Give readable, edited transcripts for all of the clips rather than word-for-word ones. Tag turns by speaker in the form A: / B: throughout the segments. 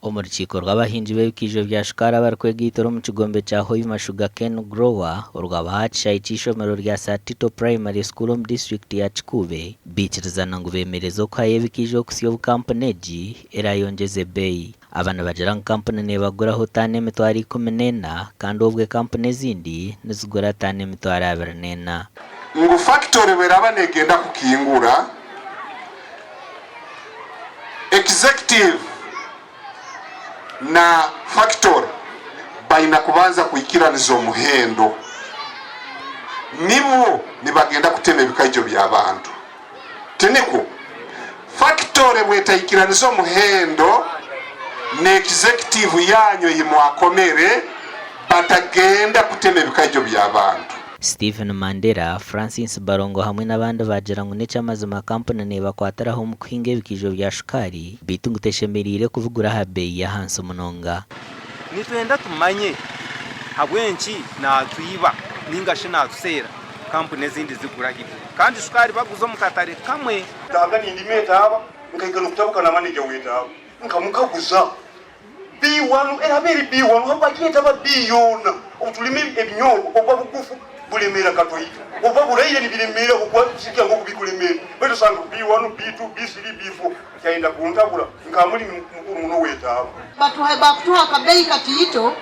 A: Omu rukiiko rw'abahingi b'ebikiijo bya shukaari abarikwegaitira omu kigombe kya Hoima Sugar Cane Grower orwabaho aha kishaayi ky'eishomero rya Sir Tito Primary School omu disiturikiti ya Kikuube baikirizana ngu beemereze okuhayo ebikiijo okuhitsya obu kampuni egi erayongyeza ebeeyi. Aba nibagira ngu kampuni neebaguraho taani 14,000 kandi obwe kampuni ezindi nizigura taani 24,000.
B: Ngu fakitori bweraba negenda kukingura, Executive na fakitori baina kubanza kwikiraniza omuhendo nibwo nibagenda kutema ebikaijo by'abantu. Tinikwo? Fakitori bwetaikiraniza omuhendo na Executive yanyu eyi mwakomere, batagenda kutema ebikaijo by'abantu.
A: Stephen Mandela, Francis Barongo hamwe n'abandi baagira ngu n'eky'amazima kampuni neebakwatiraho omu kuhinga ebikiijo bya shukaari beitu ngu teshemereire kubigura aha beeyi y'ahansi munonga.
C: Nitwenda tumanye habw'enki naatwiba ninga shi naatuseera kampuni ezindi zigura ahaiguru kandi shukaari baguza omu katare kamwe.
D: Nsanga nindima etaaba, nkahika n'okutabuka na maneja w'etaaba, nkamukaguza, B1 eraba eri B1 habwaki etaba B yoona? Obu tulima ebinyobwa obuba bugufu bulemeera katoito, obuba buraire nibiremeera habwokuba nk'oku bikulemeera. Baitu osanga B1, B2, B3, B4 kyayenda kuntabura nka mulimi mukuru muno ow'etaaba.
E: Batuha bakutuha akabeeyi katiito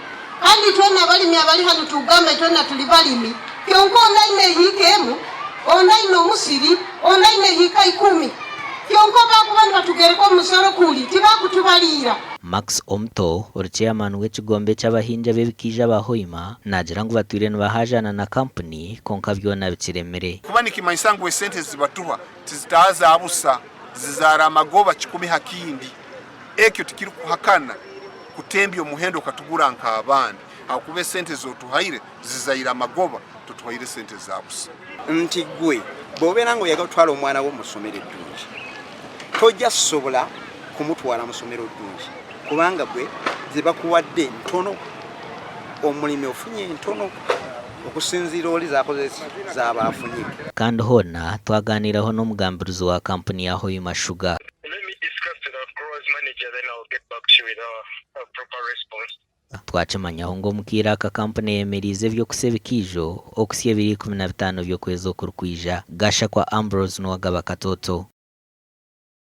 E: kandi itwena abalimi abali hanu tugamba itwena tuli balimi kyonka ondi aine ehiika emu, ondi aine omusiri, ondi aine ehiika 10 kyonka bakuba nibatugereka omusoro kuli tibakutubaliira.
A: Max Omuto, ori chairman w'ekigombe ky'abahingi ab'ebikiija aba Hoima, naagira ngu batwire nibahaajaana na kampuni kwonka byona bikiremire.
B: Kuba nikimanyisa ngu esente ezibatuha tizitaaha za busa, zizaara amagoba kikumi ha kindi. Ekyo tikirikuhakana kutembya omuhendo okatugura nk'abandi, ahakuba esente ezi otuhaire zizaire amagoba, totuhaire esente za busa.
F: Nti ggwe bw'obeera ng'oyagala otwala omwana wo mu ssomero eddungi, tojja kusobola kumutwala mu ssomero ddungi kubanga gwe ze bakuwadde ntono, omulimi ofunye ntono okusinziira oli z'akoze z'aba afunye.
A: Kandi hoona twaganiiraho n'omugambirizi wa kampuni ya Hoima Sugar. Twakimanyaho ngu omu kaire aka kampuni eyemeriize eby'okusa ebikiijo okuhitsya ebiro 15 by'okwezi okurikwija. Gashakwa Ambrose Nuwagaba Katoto.